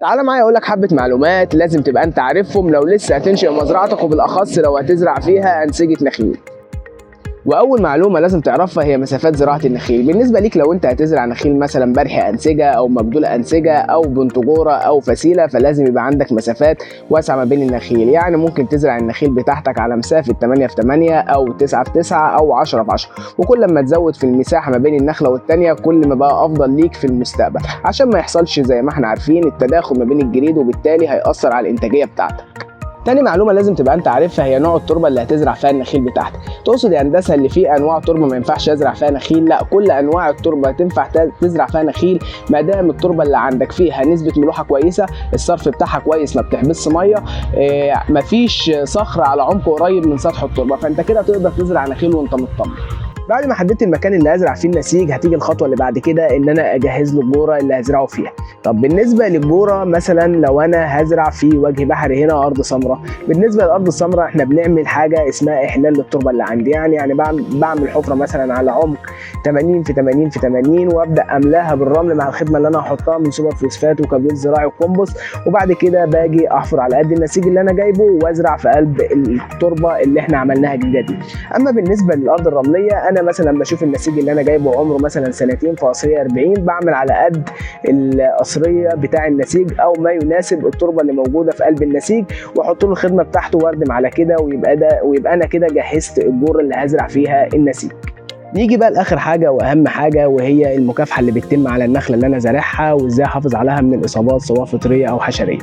تعالى معايا اقول لك حبه معلومات لازم تبقى انت عارفهم لو لسه هتنشئ مزرعتك، وبالاخص لو هتزرع فيها انسجة نخيل. واول معلومة لازم تعرفها هي مسافات زراعة النخيل. بالنسبة ليك لو انت هتزرع نخيل مثلا برحي انسجة او مبدول انسجة او بنطجوره او فسيله، فلازم يبقى عندك مسافات واسعة ما بين النخيل. يعني ممكن تزرع النخيل بتاعتك على مسافة 8 في 8 او 9 في 9 او 10 في 10، وكل ما تزود في المساحة ما بين النخلة والثانية كل ما بقى افضل ليك في المستقبل، عشان ما يحصلش زي ما احنا عارفين التداخل ما بين الجريد، وبالتالي هيأثر على الانتاجية بتاعتك. تاني معلومة لازم تبقى انت عارفها هي نوع التربة اللي هتزرع فيها النخيل بتاعتك. تقصد يا هندسة اللي فيه انواع تربه ما ينفعش ازرع فيها نخيل؟ لا، كل انواع التربة تنفع تزرع فيها نخيل ما دام التربة اللي عندك فيها نسبه ملوحه كويسة، الصرف بتاعها كويس، ما بتحبسش مية، مفيش صخر على عمق قريب من سطح التربة، فانت كده تقدر تزرع نخيل وانت مطمن. بعد ما حددت المكان اللي هزرع فيه النسيج، هتيجي الخطوة اللي بعد كده ان انا اجهز له الجوره اللي هزرعه فيها. طب بالنسبة للجوره مثلا لو انا هزرع في وجه بحري هنا ارض سمراء، بالنسبة للارض السمراء احنا بنعمل حاجة اسمها احلال للتربه اللي عندي. يعني بعمل حفره مثلا على عمق 80 في 80 في 80، وابدا املاها بالرمل مع الخدمة اللي انا هحطها من سوبر فوسفات وكبريت زراعي وكومبوست، وبعد كده باجي احفر على قد النسيج اللي انا جايبه وازرع في قلب التربة اللي احنا عملناها جديدة دي. اما بالنسبة للارض الرملية، انا مثلا بشوف النسيج اللي انا جايبه عمره مثلا سنتين في قصريه 40، بعمل على قد القصريه بتاع النسيج او ما يناسب التربة اللي موجودة في قلب النسيج، واحط له الخدمة بتاعته واردم على كده، ويبقى انا كده جهزت الجوره اللي هزرع فيها النسيج. نيجي بقى لاخر حاجة واهم حاجة، وهي المكافحه اللي بتتم على النخلة اللي انا زارعها، وازاي احافظ عليها من الاصابات سواء فطرية او حشريه.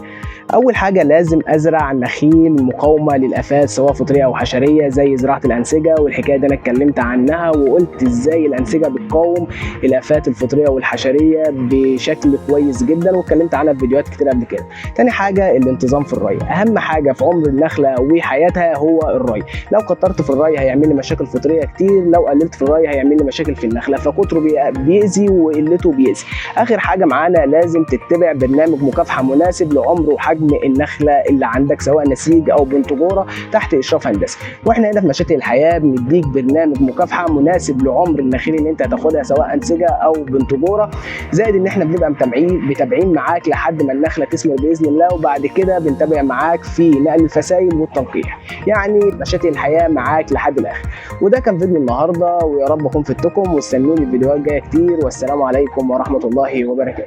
اول حاجة لازم ازرع نخيل مقاومة للافات سواء فطرية او حشريه، زي زراعة الانسجة، والحكاية دي انا اتكلمت عنها وقلت ازاي الانسجة بتقاوم الافات الفطرية والحشريه بشكل كويس جدا، واتكلمت عنها في فيديوهات كتير قبل كده. تاني حاجة الانتظام في الري، اهم حاجة في عمر النخلة وحياتها هو الري. لو كترت في الري هيعمل لي مشاكل فطرية كتير، لو قللت في الري هيعمل لي مشاكل في النخلة، فكتره بيأذي وقلته بيأذي. اخر حاجة معانا لازم تتبع برنامج مكافحة مناسب لعمر وحجم النخلة اللي عندك سواء نسيج او بنتجوره تحت اشراف هندسي. واحنا هنا في مشاتل الحياة بنديك برنامج مكافحة مناسب لعمر النخيل اللي انت هتاخدها سواء انسجة او بنتجوره، زائد ان احنا بنبقى متابعين معاك لحد ما النخلة تثمر باذن الله، وبعد كده بنتابع معاك في نقل الفسائل والتلقيح. يعني مشاتل الحياة معاك لحد الاخر. وده كان فيديو النهارده، ويا رب اكون فدتكم، واستنوني الفيديوهات الجاية كتير، والسلام عليكم ورحمة الله وبركاته.